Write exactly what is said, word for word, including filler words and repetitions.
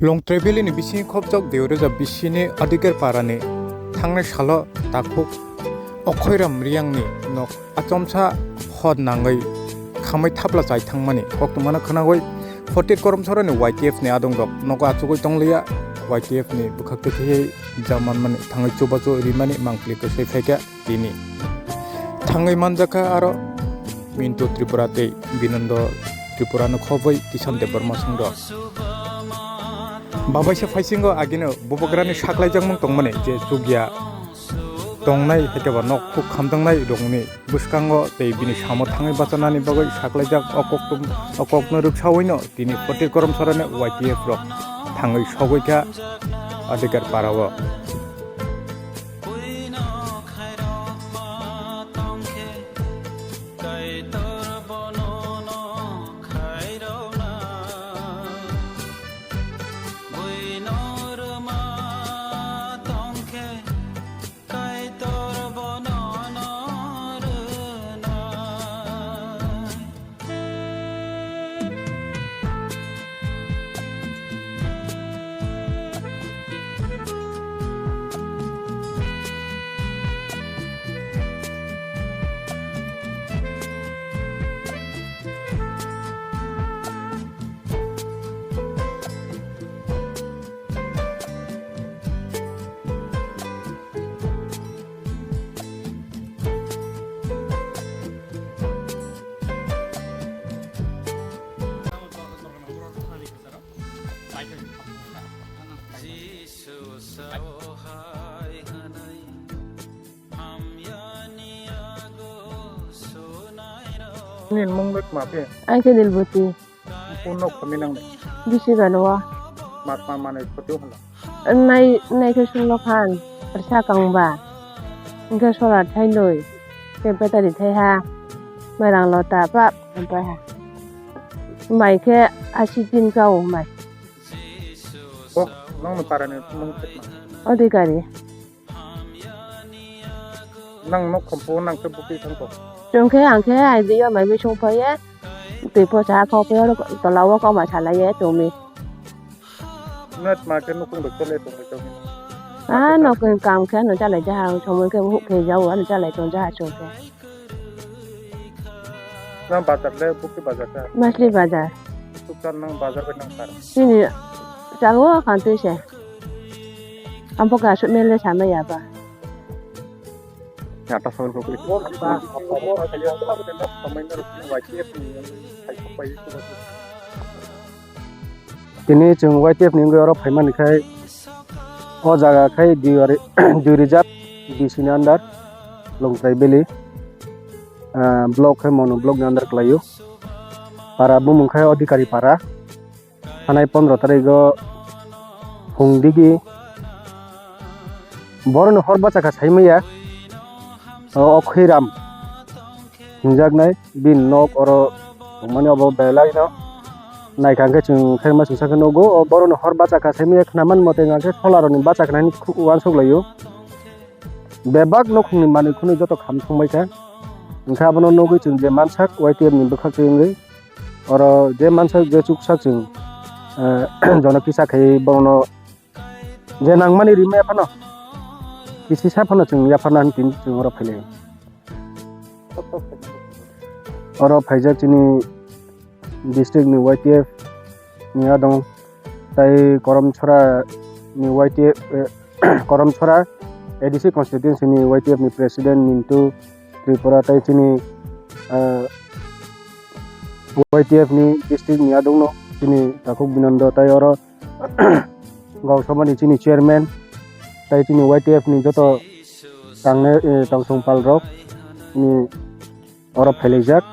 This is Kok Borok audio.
Longtrai Valley ni bisingo khopjak dui rwja bisi ni Adhikar Para ni thangnai salo takhuk Okhoiram Riyang ni nok achomsa hor nangwi khamwi thapla chai thangmani koktwmano khwnagwi Forty Koromsora ni Y T F ni adongrok nogo achugwi tongliya. Y T F ni bwkhak twi thwiwi jamanmani thangwi chubachu rimani mangpili kwsai phaikha. Tini thangwi manjakha aro Mintu Tripura tei Binondo Tripura no khobwi Kishan Debbarma songdo. Babaisa phaisingo agino bubagrani saklaijakmung tongmani je chukya tongnai, haikhe ba nok khuk khamjaknai rokni bwskango tei bini samo thangwi bachanani bagwi saklaijak o kokno rwksawino tini Forty Koromsora ni Y T F rok thangwi sogwi kha Adhikar Para o. Buino khairokma tongkhe, Kaitor bono no khairokna. Buino rwma tongkhe, Kaitor bono no rwnai. Nini mung bai tma phi? Ai khe Nilboti. Puno khomi nang de. Bisi gano wa. Mat ma manwi khoti holo. Nai, nai khe sunglo khan, rsa kangba. Hingkhe solar thainwi, tei battery thaiha. Mairang lota pap, hampai ha. Mai khe asi tin kao mai. Bo, nongni parani mung khe tma? Adhikari. Nang nok khompo nang khe bukui thangko. Chwng khe ang khe ai di yo mai bising phaye. Twi pho cha kho phaye tola o kok ma salai ye tumi. Net ma khe nukung rok chole tong chong. Ah, nok kam khe ano chalai jaha, somoi khe huk khe jao ano chalai tong jaha chwng khe. Nang bazar le bukti bazar ta? Masli bazar. Tukar nang bazar bai nang tar? Chini chalo khan twi se. Ambo ka su mele sama ya ba. Ya ta sol ko. Tini chwng Y T F ni wngwi oro phaimani khai o jaga khai dui ari-, dui rijak bisi ni under Longtrai Valley, ah, block khai Monu block ni under kwlaio. Para bumung khai Adhikari Para. Thanai pondro tarikgo phung digi boroni hor bachakha saimaya o Okhoiram hwnjaknai. Bini nok oro tongmani obo belai no naikha hwnkhe chwng khe ma chwngsa khe nugo. O boroni hor bacha kha saimaya khna man mote hwnkhe solaroni bacha khnani khu-, uansuk laio. Bebak nukhungni manwi khwnwi joto kham thangbai kha. Hwnkhe abono nugwi chwng je mansak Y T F ni bwkhak twi wngwi oro je mansak je chuksak chwng, eh, jono kisa khai bono je nangmani rimaya phano kisisa phano chwng yapharna hwn tini chwng oro phailai. Oro phaijak chini district ni Y T F ni adong tai Koromchora ni Y T F, eh, Koromchora A D C constituency ni Y T F ni president Mintu Tripura tai chini, eh, Y T F ni district ni adong no chini takhuk Binondo tai oro Gausabani chini chairman tai chini Y T F ni joto tangnai, eh, tangsong pal rok ni oro phailaijak.